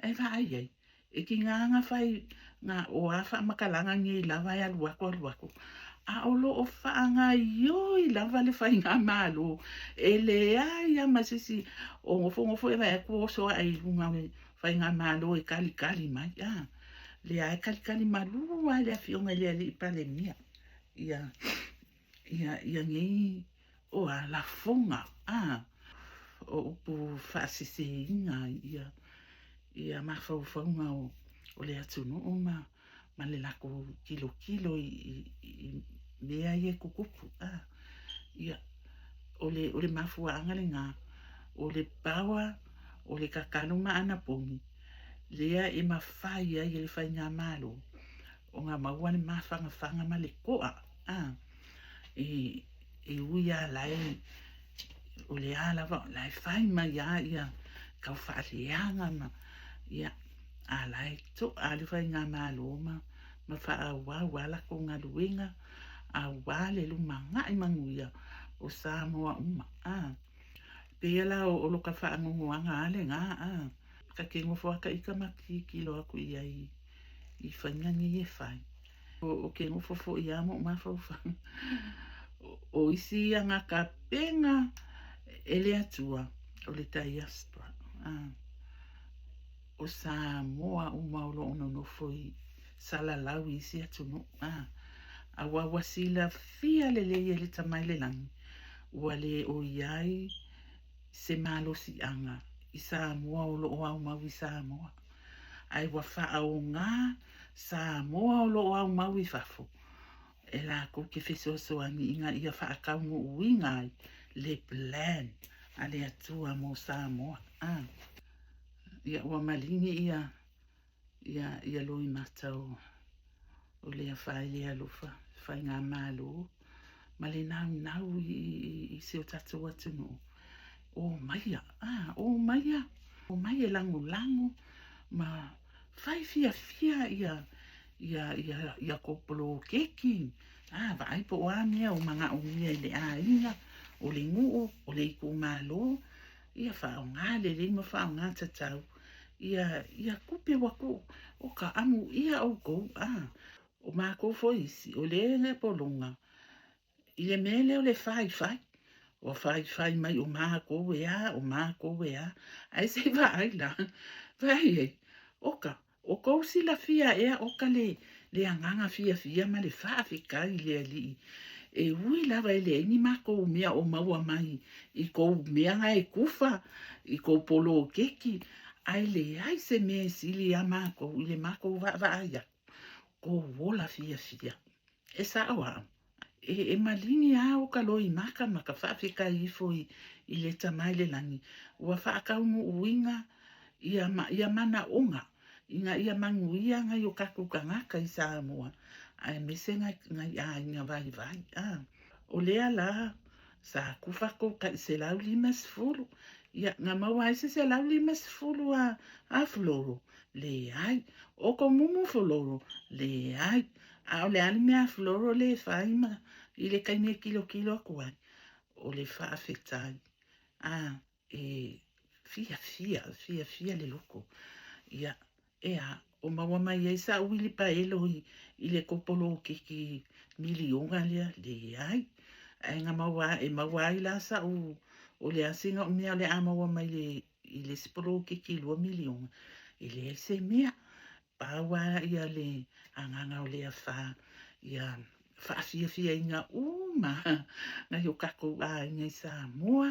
e vaai ai, e tiga ona fai na o a faamatalaga nei lava e alu atu alu atu, a o lo o faagaioi lava le faigamalo, e leai lava ma se isi o nofonofo e vaai atu oso ae i luga o le faigamalo e talitali mai. A, lea e talitali malu lava le afioga i le alii Palemia ia ia ia nei o a lafoga a o upu faaseseina ia ia mafaufauga o, o le atunuu ma ma le latou tilotilo i, i, i mea ia e tutupu a ia o le o le mafuaaga lena o le power o le tatalo ma anapogi lea e mafai ai e le faigamalo ona maua le mafanafana ma le to'a a e e ui lava la e o le a lava la e fai mai lava ia tau faaleaga ma ia a la e to'a le faigamalo ma ma faaauau a latou galuega aua le lumanai manuia o Samoa uma a pei la o, o loka faanoanoaga a lena a ta te nofo a taita ma tilotilo atu i ai i faiga nei e fai. O ke nofo foi lava ma ou mafaufau. O isi ia na tapena e le Atua o le diaspora. Ah. O Samoa uma o lo o nonofo i salalau i isi atunuu. Ah. Aua ua silafia lelei e le Tama i le Lagi, ua le o i ai se malosiaga i Samoa o lo o aumau i Samoa. Ae ua faaoga Samoa o lo o aumau i fafo e latou te fesoasoani ina ia faataunuuina ai le plan a le Atua mo Samoa. A. Ia ua maligi ia ia ia loimata o o lea fai le alofa faigamalo ma le naunau i, i, i si o tatou atunuu. O maia, a, o maia, o mai e lagolago ma fai fiafia ia ia ia ia kou poloketi, a, vaai po o a mea o manaʻomia i le ʻāina, o le nuʻu, o le itumalo, ia faaaoga lelei ma faaaoga tatau ia ia tupe ua tuu o ka amuia ʻoukou, a, o mākou foi isi, o le pologa I le mea lea o le faifai, ua faifai mai o mākou e a, o mākou e a, ae se i vaai la, vaai ai, oka, o kou silafia ea oka le, le agaga fiafia ma le faafetai i le Alii, e ui lava e leai ni mākou mea o maua mai i kou mea na e kufa, i kou poloketi, ae leai se mea e sili iā mākou i le mākou vaavaai aku, kou ola fiafia. E saʻo au, e, e maligi a o ka loimaka ma ka faafetai ifo i, i le Tama i le lagi, ua faakaunuuina ia, ma, ia manaʻoga ina ia manuia nai o kakou kanaka i Samoa, aemaise nai, nai ʻāina waiwai. A, o lea la, sa kufa kou kai 150, ia, na maua ai se 150 a, a Floro, leai. O ko mumu Floro, leai. A o le a le mea a Floro lea e fai ma i le taimi e kilokilo aku ai, o le faafetai. A, e fiafia, fiafia le loko. Ia, e a, o maua mai ai saʻu uilipaelo i, i le kou poloketi miliona lea, leai. Ae na maua, e maua ai la saʻu, o le a sina o mea o le a maua mai le, i le isi poloketi 2 miliona, e leai se mea. Pau lava ia le agaga o le afa ia faafiafiaina uma nai o tatou aiga i Samoa,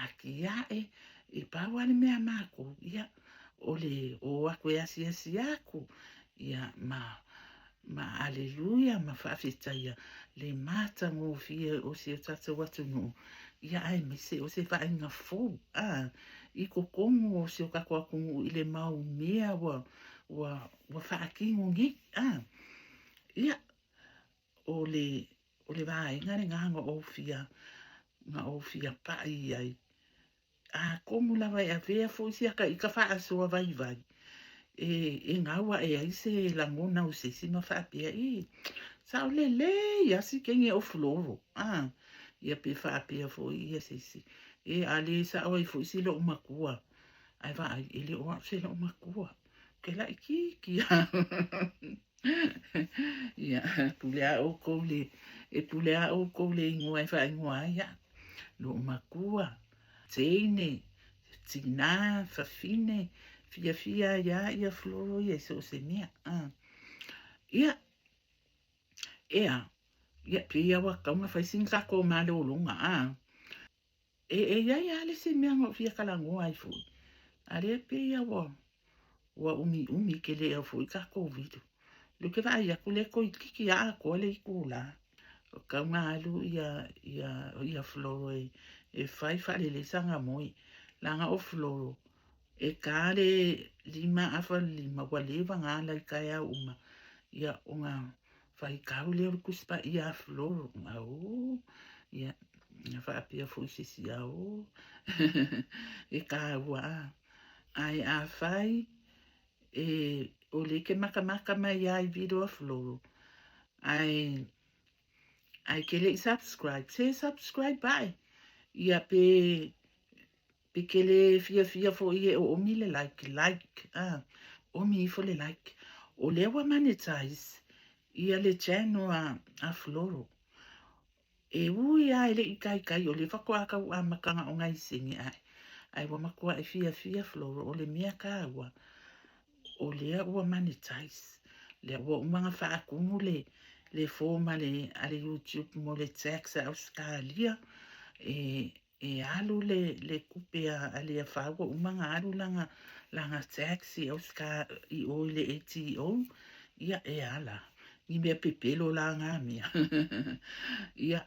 atiae, e pau lava le mea a matou, ia, o le o atu e asiasi atu, ia, ma ma aleluia ma faafetaia le matagofie o si o tatou atunuu, ia aemaise o se vaaiga fou a i totonu o si o tatou atunuu i le mau mea ua ua ua faatino nei a. Ia, o le o le vaega lena na ou fia na ou fia paʻi i ai. Atonu lava e avea foi sia ita faasoa vaivai e, e gau aʻe ai se lagona o se isi ma faapea, Ī, sao lelei a si kene o Floro, a, ia pe faapea foi ia se isi, e a le sao ai foi si loomatua, ae vaai, e le o au se loomatua, ke laʻitiiti a. Ia, pule a ʻoukou le, e pule a ʻoukou le igoa e faaigoa ai aʻu. Loomatua, teine, tinā, fafine, fiafia ai a ia Floro ia i so o se mea. Ah. Ia, ea, ia, pei a ua tatau ona fai sina tatou malologa, ah. E, e iai a le isi mea na ou fia talanoa ai foi. A lea pei a ua, ua umiumi ke le au foi takou video. Lea ou te vaai atu lea toeitiiti a atoa le itulā. O tau na alu ia, ia, ia Floro e, e fai faalelei sana moe. Leaga o Floro, e ta le 5:45 ua leva na ala i taeao uma. Ia, ona faitau lea o le Tusi Paia a Floro. Aoo, ia, na faapea foi se isi, aoo, e tāua a. Ae afai e o lea e te makamaka mai ai video a Floro, ae ae ke le i subscribe, se subscribe ae. Ia pe pe ke le fiafia foi e oomi le like, like, ah, omi ifo le like. O lea ua monetize ia le channel a, a Floro. E ui lava e le i taitai, o lea faatoa tau amataga o nai sene ae, ae ua matuai fiafia Floro, o le mea taua, o lea ua monetize, lea ua uma ona faatumu le, le form a le, a le YouTube mo le tax a Ausetalia, e, e alu le, le tupe a, a le afa ua uma ona alu lana, lana tax i Auseta, i o i le ATO, ia e ala. Ni mea pepelo la ngā mea. Ia,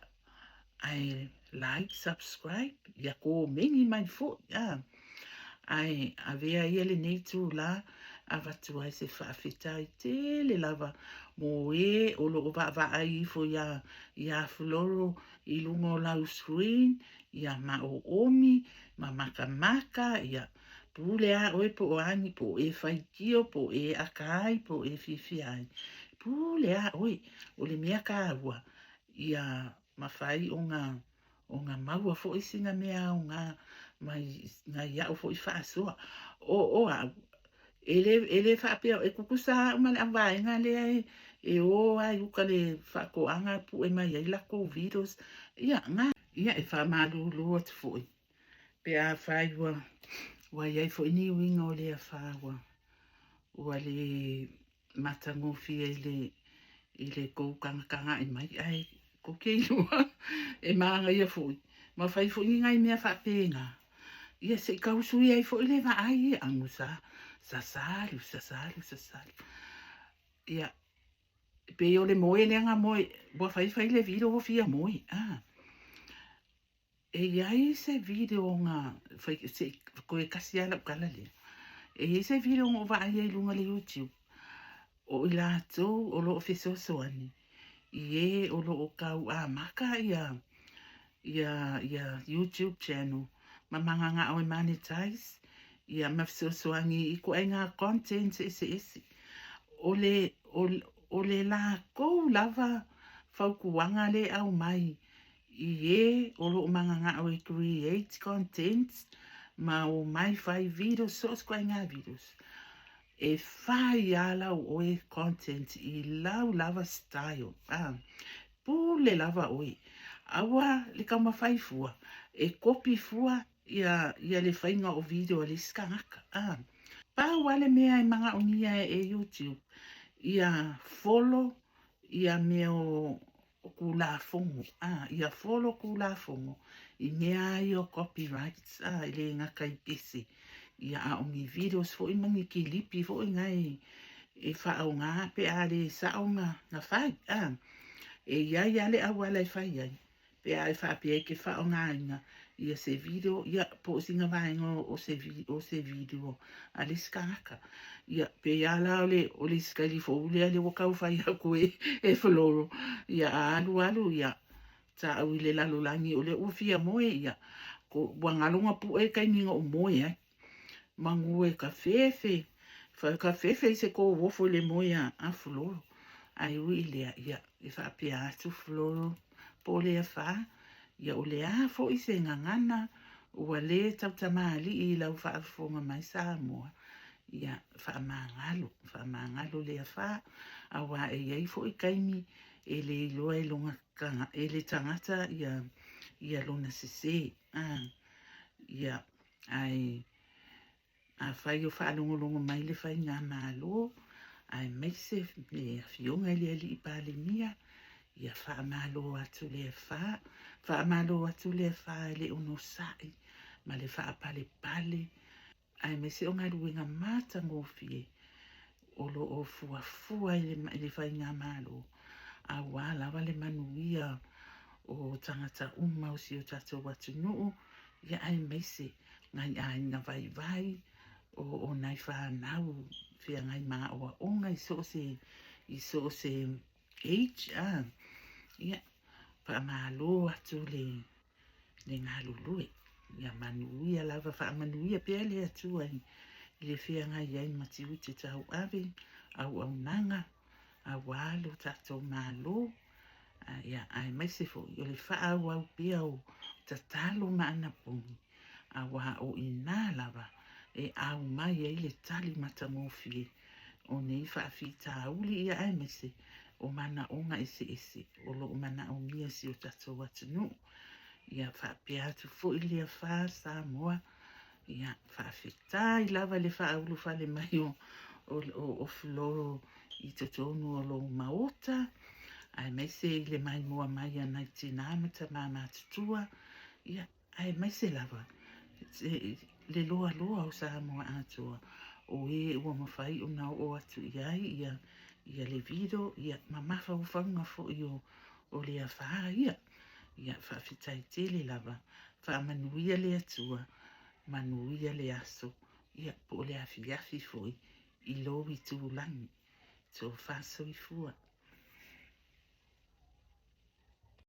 ae like, subscribe, ia kōmeni mai foi, a. Ae avea ia lenei itulā avatu ai se faafetai tele lava mō ē o lo o vaavaai ifo iā, iā Floro i luga o lau screen, ia ma oomi, ma makamaka, ia pule a oe po o a ni, po o e faitio, po o e aka ai, po o e fiafia ai. Pule a oe, o le mea kāua, ia mafai ona, ona maua foi sina mea aoga mai nai a'u foi faasoa. O, o a'u, E le, e le faapea, e tutusa lava uma le auvaega lea e, e o lava i uka le faatoaga pue mai ai latou videos. Ia, na. Ia, e faamalulu atu foi pe afai ua, ua i ai foi ni uiga o le afa ua, ua le matagofie i le, i le tou tagatagaʻi mai, ae kou te iloa e manaia foi ma fai foi ni nai mea faapena. Ia se i tausui ai foi le vaai ia agusa, sasalu, sasalu, sasalu. Ia, pei o le moe lea na moe, ua faifai le video ua fia moe. Ah. E i ai se video na fai, se i toe kasi lava lau tala lea. E i ai se video na ou vaai ai i luga o le YouTube, o i latou o lo o fesoasoani i ē o lo o tau amata ia, ia, ia YouTube channel ma managao e monetize, ia ma fesoasoani i ituaiga content eseese. O le, o, o le latou lava fautuaga lea e aumai I ē o lo o managao e create content ma omai fai videos, so o se ituaiga videos. E fai lava lau oe content i lau lava style, a. Pule lava oe. Aua le taumafai fua e kopi fua ia, ia le faiga o video a le isi tagata, a. Pau lava le mea e manaomia e YouTube, ia follow ia mea o Tulafono, a, ia follow Tulafono i mea lava ia o copyrights, a, e le gata i pese, ia a o ni videos foi ma ni kilipi foi na e faaaoga pe a le sao na fai, a. E i ai lava le auala e fai ai, pe a e faapea e te faaaogaina ia se video, ia po o sina vaega o se o se video a le isi tagata. Ia pei lava la o le o le isi kaili fou lea lea ua tau fai atu e e Floro, ia a alu alu ia taau i le lalolagi o lea ua fia moe ia ko ua galo na pu'e le taimi na ou moe ai. Manu e ka fefe, ka fefe i se tauofo i le moe a Floro. Ae ui i lea, ia, e faapea atu Floro po o Leafa, ia o le a foi se gagana ua le tautamalii i lau faafofoga mai Samoa, ia faamagalo, faamagalo Leafa, aua e i ai foi taimi e le iloa e lona e le tagata ia ia lona sese. A, ia, ae Afai o faalogologo mai le Faigamalo, aemaise le Afioga i le Alii Palemia, ia faamalo atu le afa, faamalo atu le afa i le onosai ma le faapalepale, aemaise o galuega matagofie o lo o fuafua i le Faigamalo, aua lava le manuia o tagata uma o si o tatou atunuu, ia aemaise nai aiga vaivai, o nai fanau feagai ma aoaoga i so o se i so o se age, a ia faamalo atu le le galulue. Ia manuia lava, faamanuia pea le Atua i le feagai ai ma tiute tauave, auaunaga, aua lo tatou Malo, ia, aemaise foi o le faaauau pea o tatalo ma anapogi, aua o i ina lava e aumai ai le tali matagofie o nei faafitauli, ia aemaise o manaoga eseese o lo o manaomia e si o tatou atunuu. Ia faapea atu foi le afa Samoa, ia faafetai lava le faaulufale mai o, o, o, o Floro i totonu o lou maota, aemaise i le maimoa mai a nai tinā ma tamā matutua, ia, aemaise lava le loaloa o Samoa atoa, o e ua mafai ona oo atu i ai ia, ia le video, ia, ma mafaufauga foi o, o le afa ia. Ia, faafetai tele lava. Faamanuia le Atua, manuia le aso, ia, po o le afiafi foi i lou itulagi. Tofa soifua.